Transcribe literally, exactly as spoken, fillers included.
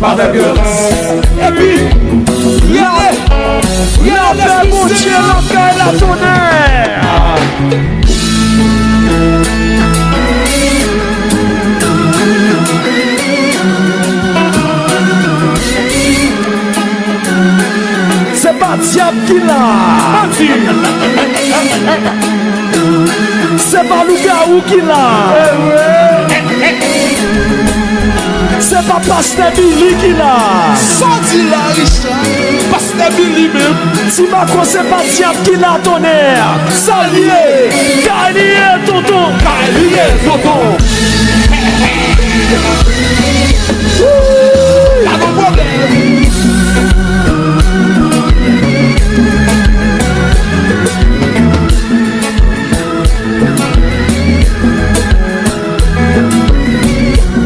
Avèk vyolans. Epi, rele, rele lapè Bondye lakay la, tonnè. Se pa dyab ki la. Manti. Se pa lougawou ki la. Se pa pastè Billy ki la. Sa w di la, Richard? Pastè Billy menm. Ti Marco, se pa dyab ki la, tonnè. Sa l ye? Kay li ye, tonton. Kay li ye, tonton.